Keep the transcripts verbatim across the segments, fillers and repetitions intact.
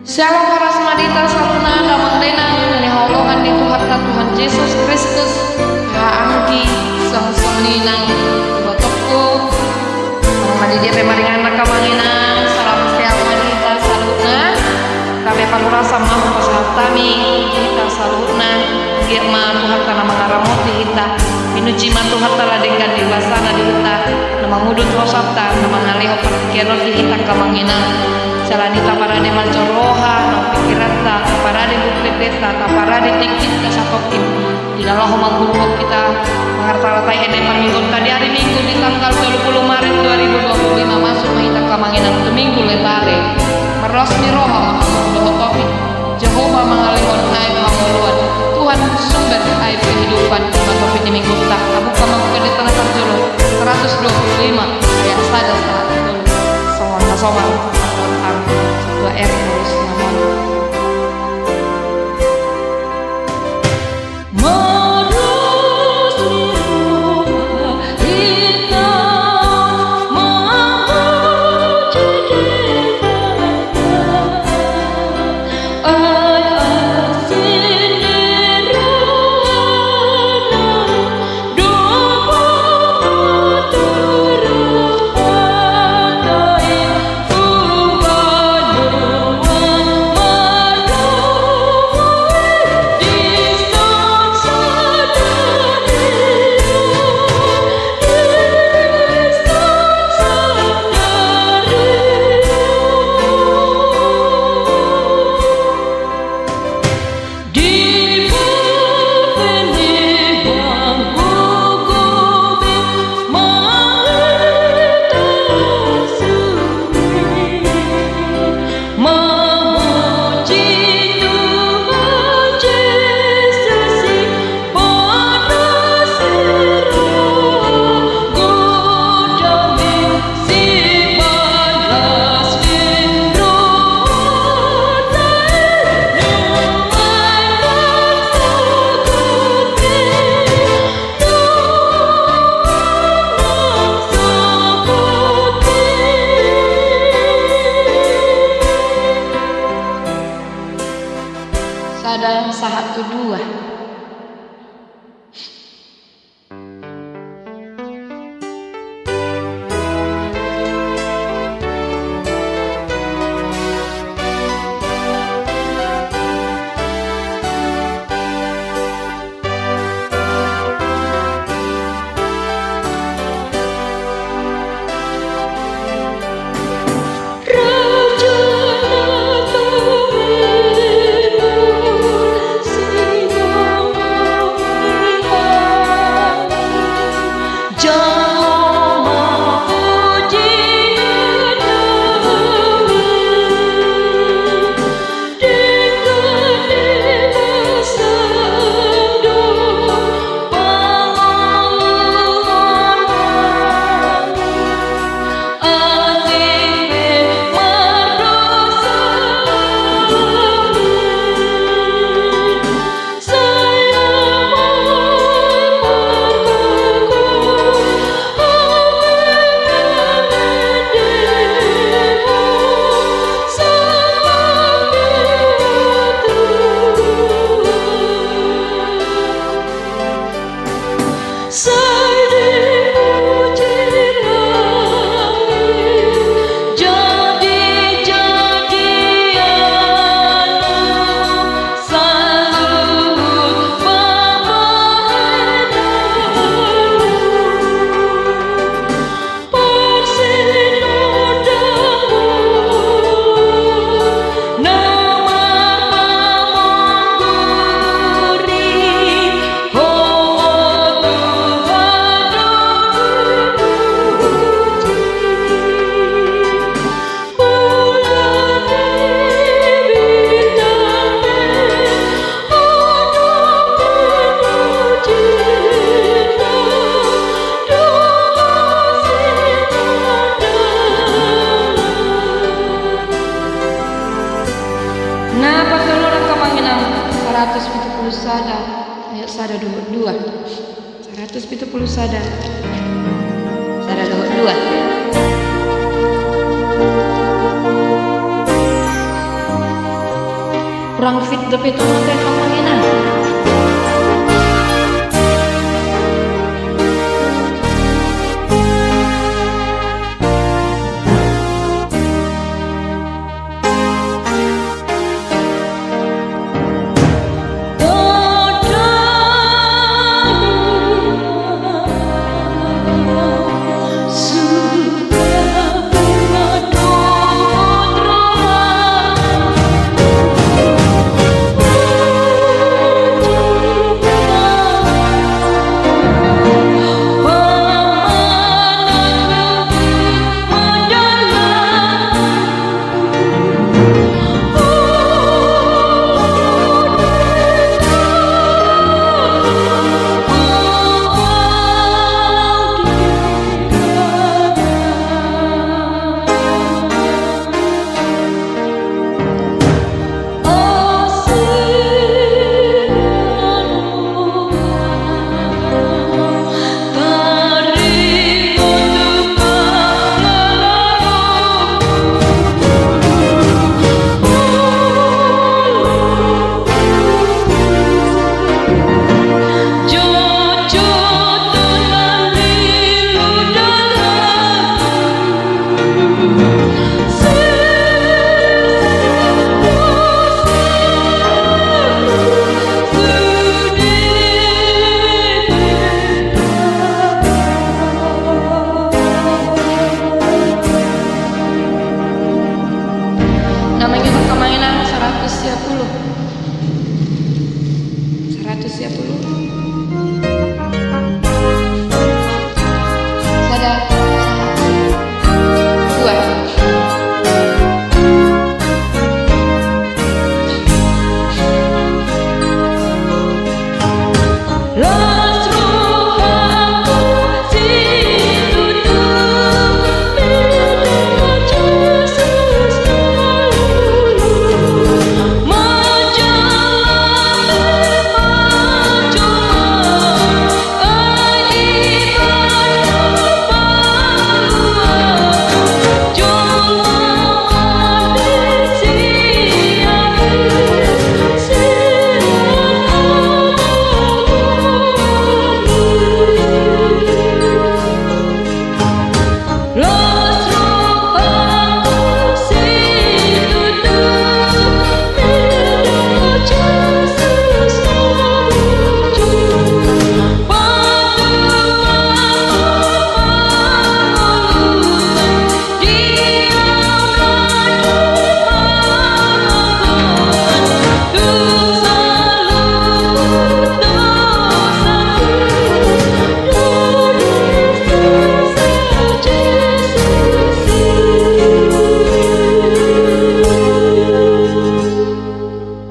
Syalom, horas ma di hita saluhutna, damang dainang na hinaholongan ni Tuhanta Tuhan Jesus Kristus. Haha anggi, songon i nang, buat tokku. Molo di dia pe maringanan, damang dainang, salam sehat ma di hita saluhutna. Gabe parhorasan ma hupasahat hami di hita saluhutna. Dia ma Tuhanta na mangaramoti hita. Pinuji ma Tuhanta na denggan ni basana di hita, na mangudut hosanta, na mangalehon partingkian on di hita, damang dainang. Jala ni taparade manjou roha, na pingkiranta, taparade bukteta, taparade tingkinta satongkin. Di na laho mangguruhon hita, mangartalatai ende parmingguonta di ari Minggu di tanggal tolu pulu Maret dua ribu dua pulu lima, masuk ma hita, damang dainang, tu Minggu Letare. Marlas ni roha ma hamu dohot hami. Jahowa mangalehon aek pangoluan. Tuhan sumber aek kehidupan. Ima topik ni Minggunta. Tabuka ma Minggunta na parjolo, seratus dua puluh lima, ayat sada sahat tolu. Songon na somal. Dua R terus namanya. Sada sahat tu dua. Na patoluna, damang inang, saratus pitu pulu sada, ayat sada dohot dua. Saratus pitu pulu sada. Sada dohot dua. Kurang fit dope tu mata, amang inang. Namanya perkembangan seratus sia puluh. Seratus sia puluh. Sada. Dua.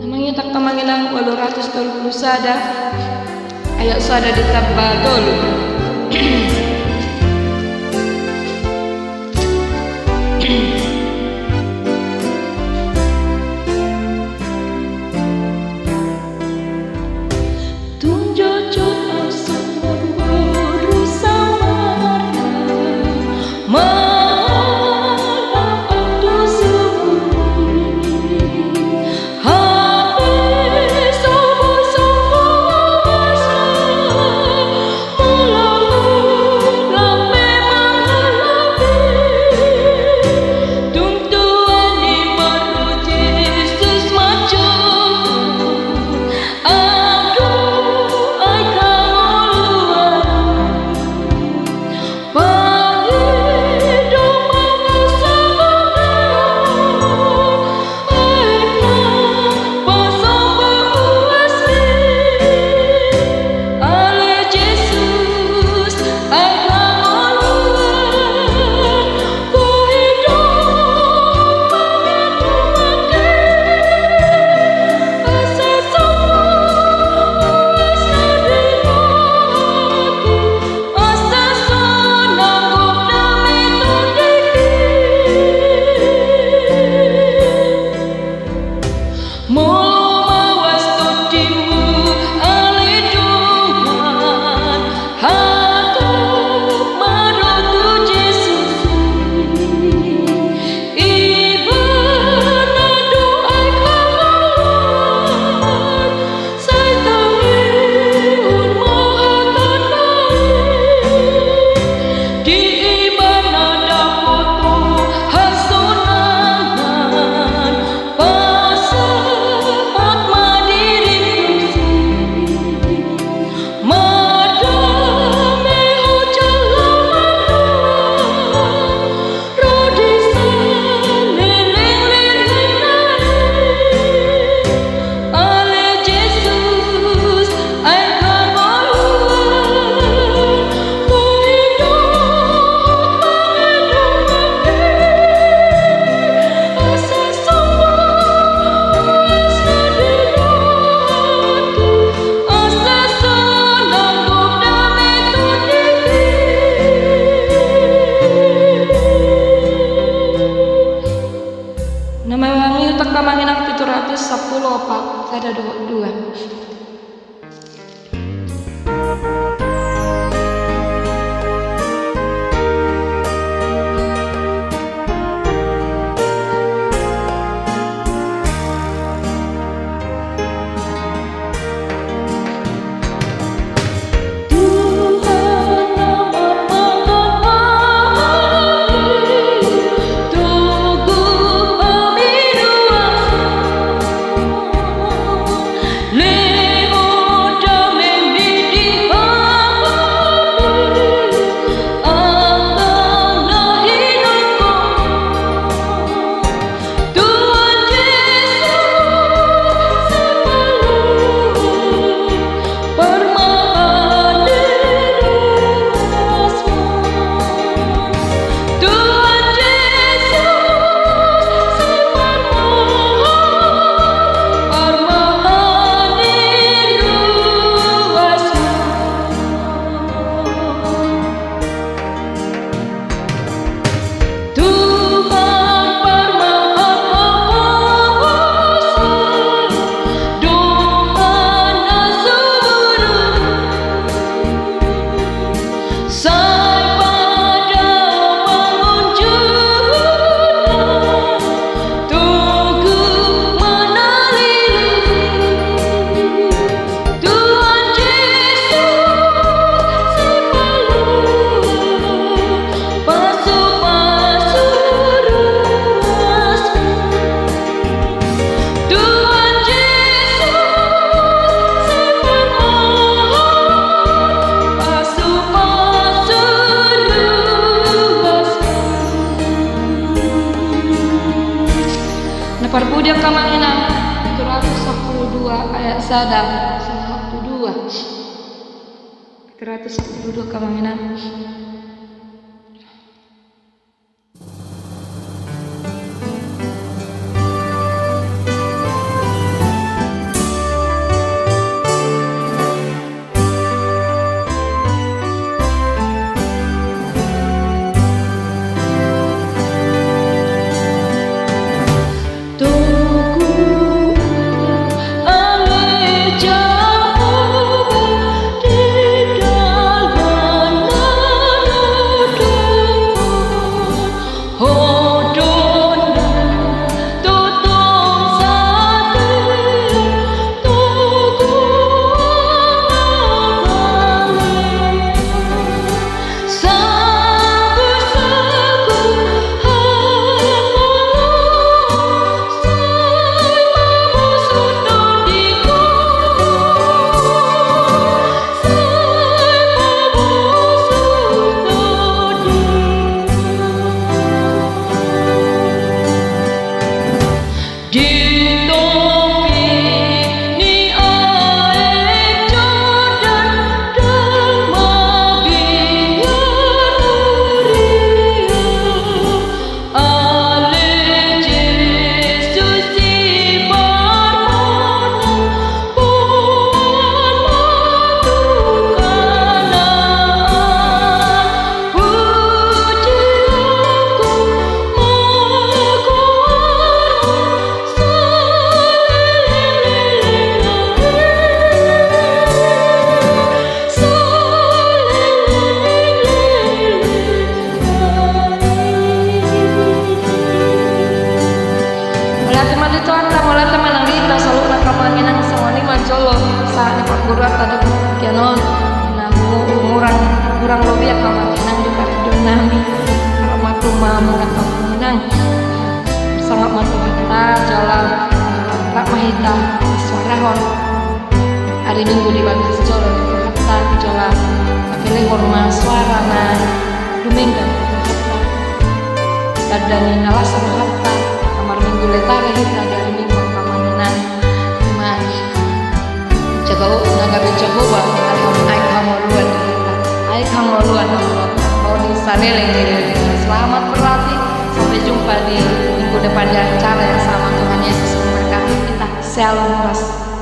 Namanya tak kamangilang walu ratus tolu puluh sada, ayat sada ditamba tolu. Hami utak Amang Inang pitu ratus sampulu opat, sada dohot dua. Tuhan Jesus, si palu pasu-pasu ruasmu. Tuhan Jesus, si palu pasu-pasu ruasmu. Na parpudi angka Amang Inang, pitu ratus sampulu dua ayat sada sahat tu dua. Pitu ratus sampulu dua angka Amang Inang. Mauliate ma di Tuhanta, mauliate ma nang di hita saluhutna angka Amang Inang, songon i ma jolo sahat ni parguruanta dohot sian on. Na, hurang, hurang lobi angka Amang Inang di parjolo nami. Rap ma tu hamuna angka Amang Inang. Sangap ma Tuhanta jala rap ma hita marsuarahon. Ari Minggu di bagas joro ni Tuhanta, jala tapelehon ma suara na dumenggan tu rohanta. Tanda ni na las rohanta, na marminggu letare hita di ari Minggu angka Amang Inang. Ima jago na gabe Jahowa, alehon aek hangoluan di hita. Aek hangoluan na molo taho di saleleng ni lelengna. Selamat berlatih, sampai jumpa di minggu depan di acara yang sama. Tuhan Yesus memberkati kita. Shalom, horas.